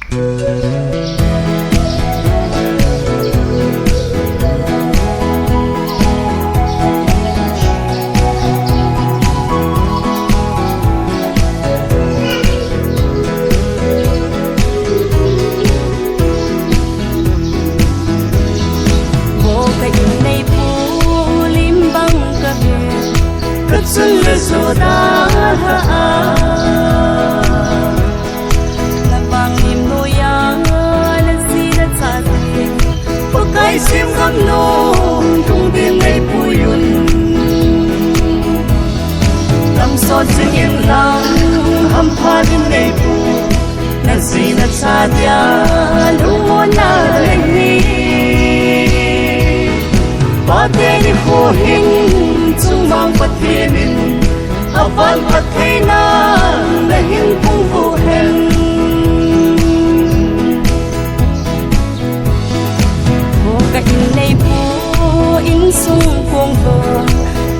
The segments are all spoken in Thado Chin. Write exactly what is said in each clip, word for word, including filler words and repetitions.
Boka in neipu lim bang ka ve, ka chun le zo da ha a. Na bang lim no ya, na si na cha te, Pakai sim gam no, tung din neipu yun. Lam sot jing in lang, hampha din neipu. Na ji na cha dia lungmonna le hi. Pate nikho hin chungvang Pathen in, avan phattheina na hin pung vuh hen. Boka in neipu insung kong vo,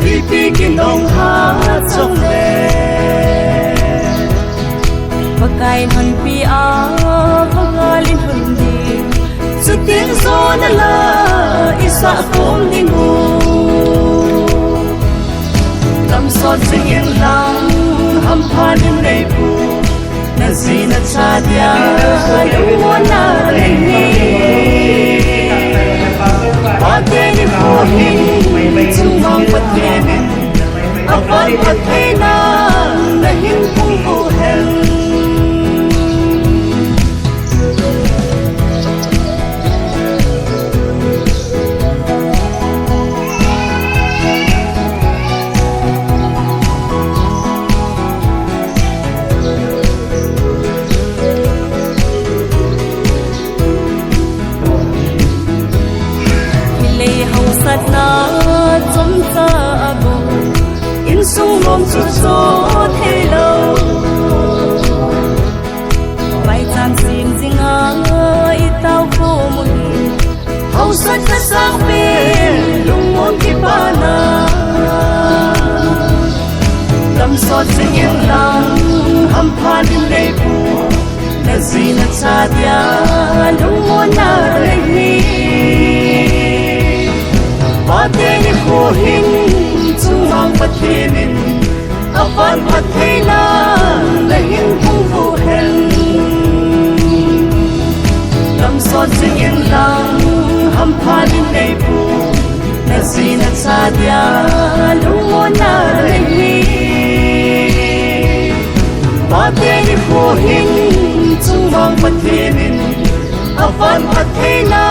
pipi kin ong ha chong le. Pakai in honpi a, Pakai in hon di. Chuting zo na la, isa kom ding u. Lam sot jing in lang, hampha din neipu. Na ji na cha dia, lungmonna le hi. Pate nikho hin, chungvang Pathen in, avan phattheina, na hin pung vuh hen. Hilei hausatna chomcha a bou, insung lom chu cho thei lou. Maicham sim jing a i tao khom u hi, hausatna sang pen lungmon kipana. Lam sot jing in lang, hampha din neipu. Na ji na cha dia lungmonna le hi. Pate nikho hin chungvang Pathen in, avan phattheina na hin pung vuh hen. Lam sot jing in lang, hampha din neipu. Na ji na cha dia lungmonna le hi. Pate nikho hin chungvang Pathen in, avan phattheina